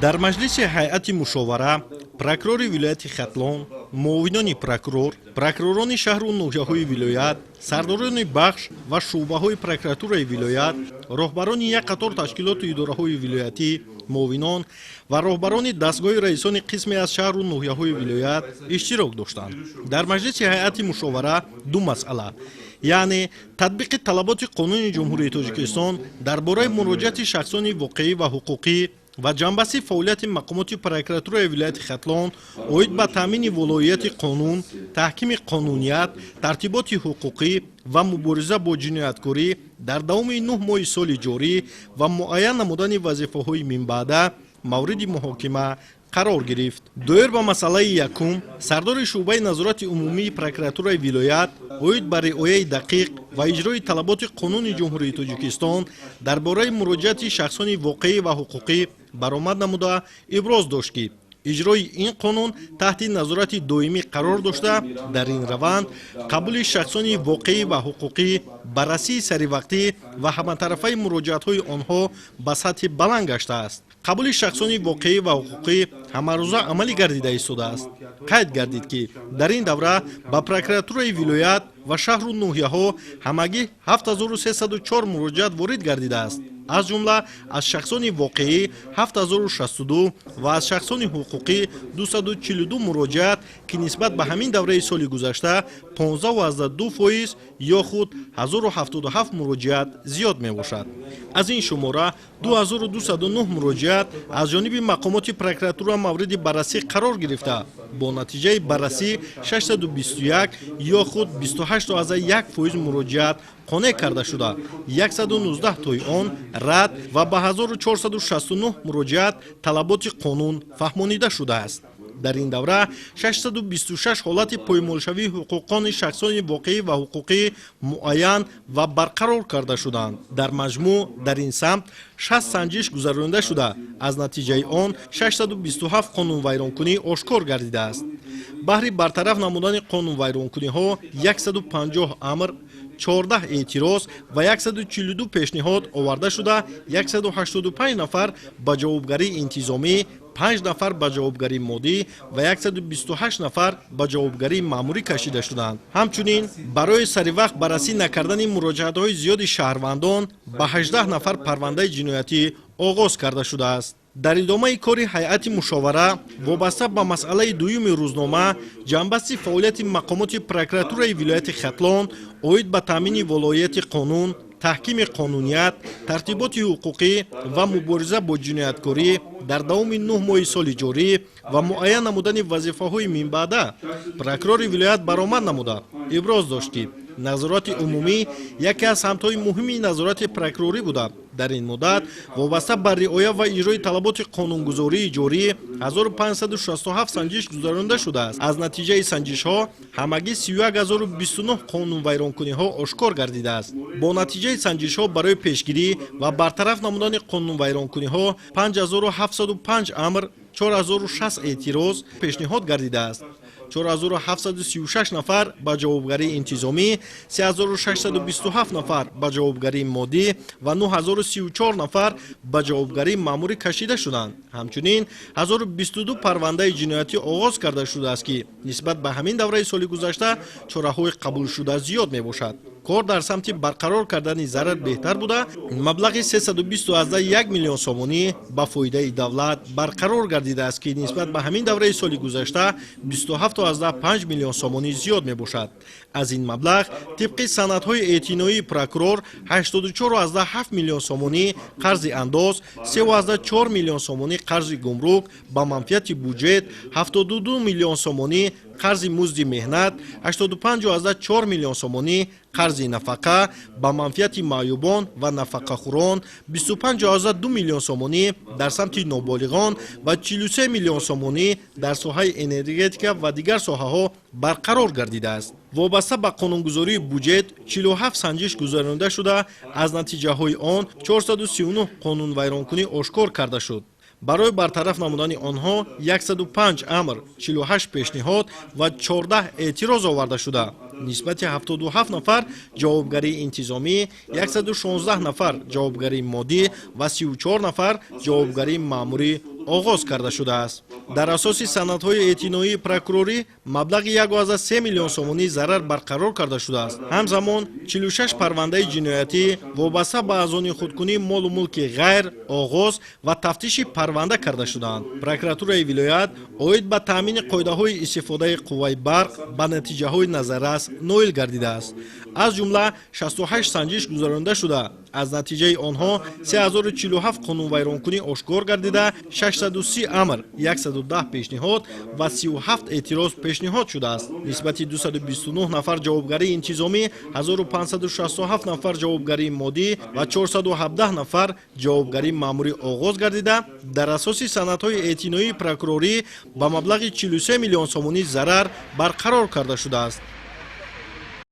Дар маҷлиси ҳайати мушовара прокурори вилояти Хатлон, муовинони прокурор, прокуророни шаҳру ноҳияҳои вилоят, сардорони бахш ва шӯъбаҳои прокуратураи вилоят, роҳбарони як қатор ташкилоту идораҳои вилоятӣ, муовинон ва роҳбарони дастгоҳи раисони қисме аз шаҳру ноҳияҳои вилоят иштирок доштанд. Дар маҷлиси ҳайати мушовара ду масъала, яъне татбиқи талаботи Қонуни Ҷумҳурии Тоҷикистон дар бораи муроҷиати шахсони воқеӣ ва ҳуқуқӣ ва ҷанбасти фаъолияти мақомоти прокуратураи вилояти Хатлон оид ба таъмини волоияти қонун, таҳкими қонуният, тартиботи ҳуқуқӣ ва мубориза бо ҷинояткорӣ дар давоми 9 моҳи соли ҷорӣ ва муайян намудани вазифаҳои минбаъда мавриди муҳокима қарор гирифт. Доир ба масъалаи якум, сардори шӯъбаи назорати умумии прокуратураи вилоят оид ба риояи дақиқ ва иҷрои талаботи Қонуни Ҷумҳурии Тоҷикистон дар бораи муроҷиати шахсони воқеӣ ва ҳуқуқӣ баромад намуда, иброз дошт, ки иҷрои ин қонун таҳти назорати доимӣ қарор дошта, дар ин раванд қабули шахсони воқеӣ ва ҳуқуқӣ, баррасии саривақтӣ ва ҳаматарафаи муроҷиатҳои онҳо ба сатҳи баланд гаштааст. Қабули шахсони воқеӣ ва ҳуқуқӣ ҳамарӯза амалӣ гардида истодааст. Қайд гардид, ки дар ин давра ба прокуратураи вилоят ва шаҳру ноҳияҳо ҳамагӣ 7304 муроҷиат ворид гардидааст. Аз ҷумла аз шахсони воқеӣ 7062 ва аз шахсони ҳуқуқӣ 242 муроҷиат, ки нисбат ба ҳамин давраи соли гузашта 15,2% ё худ 1077 муроҷиат зиёд мебошад. Аз ин шумора 2209 муроҷиат аз ҷониби мақомоти прокуратура мавриди баррасӣ қарор гирифта, бо натиҷаи баррасӣ 621 ё худ 28,1% муроҷиат қонеъ карда шуда, 119 тои он рад ва ба 1469 муроҷиат талаботи қонун фаҳмонида шудааст. Дар ин давра 626 ҳолати поймолшавии ҳуқуқони шахсони воқеӣ ва ҳуқуқӣ муайян ва барқарор карда шуданд. Дар маҷмӯъ дар ин самт 60 санҷиш гузаронида шуда, аз натиҷаи он 627 қонунвайронкунӣ ошкор гардидааст. Баҳри бартараф намудани қонунвайронкуниҳо 150 амр, 14 эътироз ва 142 пешниҳод оварда шуда, 185 нафар ба ҷавобгарии интизомӣ, 5 нафар ба ҷавобгарии моддӣ ва 128 нафар ба ҷавобгарии маъмурӣ кашида шуданд. Ҳамчунин барои саривақт баррасӣ накардани муроҷиатҳои зиёди шаҳрвандон ба 18 нафар парвандаи ҷиноятӣ оғоз карда шудааст. Дар идомаи кори ҳайати мушовара вобаста ба масъалаи дуюми рӯзнома, ҷанбасти фаъолияти мақомоти прокуратураи вилояти Хатлон оид ба таъмини волоияти қонун, таҳкими қонуният, тартиботи ҳуқуқӣ ва мубориза бо ҷинояткорӣ дар давоми 9 моҳи соли ҷорӣ ва муайян намудани вазифаҳои минбаъда прокурори вилоят баромад намуда, иброз дошт, ки назорати умумӣ яке аз самтҳои муҳими назорати прокурорӣ буда, дар ин муддат вобаста ба риоя ва иҷрои талаботи қонунгузории ҷорӣ 1567 санҷиш гузаронида шудааст. Аз натиҷаи санҷишҳо ҳамагӣ 31029 қонунвайронкуниҳо ошкор гардидааст. Бо натиҷаи санҷишҳо барои пешгирӣ ва бартараф намудани қонунвайронкуниҳо 5705 амр, 4060 эътироз пешниҳод гардидааст. 4736 нафар ба ҷавобгарии интизомӣ, 3627 нафар ба ҷавобгарии моддӣ ва 9034 нафар ба ҷавобгарии маъмурӣ кашида шуданд. Ҳамчунин 1022 парвандаи ҷиноятӣ оғоз карда шудааст, ки нисбат ба ҳамин давраи соли гузашта чораҳои қабулшуда зиёд мебошад. Кор дар самти барқарор кардани зарар беҳтар буда, маблағи 320,1 миллион сомонӣ ба фоидаи давлат барқарор гардидааст, ки нисбат ба ҳамин давраи соли гузашта 27,5 миллион сомонӣ зиёд мебошад. Аз ин маблағ тибқи санадҳои эътиноии прокурор 84,7 миллион сомонӣ қарзи андоз, 3,4 миллион сомонӣ қарзи гумрук ба манфиати буҷет, 72 миллион сомонӣ қарзи музди меҳнат, 85,4 миллион сомонӣ қарзи нафақа ба манфиати маъюбон ва нафақахӯрон, 25,2 миллион сомонӣ дар самти ноболиғон ва 43 миллион сомонӣ дар соҳаи энергетика ва дигар соҳаҳо барқарор гардидааст. Вобаста ба қонунгузории буҷет 47 санҷиш гузаронида шуда, аз натиҷаҳои он 439 қонунвайронкунӣ ошкор карда шуд. Барои бартараф намудани онҳо 105 амр, 48 пешниҳод ва 14 эътироз оварда шуда, нисбати 77 нафар ҷавобгарии интизомӣ, 116 нафар ҷавобгарии моддӣ ва 34 нафар ҷавобгарии маъмурӣ оғоз карда шудааст. Дар асоси санадҳои эътиноии прокурорӣ маблағи 1,3 миллион сомонӣ зарар барқарор карда шудааст. Ҳамзамон 46 парвандаи ҷиноятӣ вобаста ба аз они худкунии молу мулки ғайр оғоз ва тафтиши парванда карда шудаанд. Прокуратураи вилоят оид ба таъмини қоидаҳои истифодаи қувваи барқ ба натиҷаҳои назаррас ноил гардидааст. Аз ҷумла 68 санҷиш гузаронида шуда, аз натиҷаи онҳо 3047 қонунвайронкунӣ ошкор гардида, 630 амр, 110 пешниҳод ва 37 эътироз пешниҳод шудааст. Нисбати 229 нафар ҷавобгарии интизомӣ, 1567 нафар ҷавобгарии моддӣ ва 417 нафар ҷавобгарии маъмурӣ оғоз гардида, дар асоси санадҳои эътиноии прокурорӣ ба маблағи 43 миллион сомонӣ зарар барқарор карда шудааст.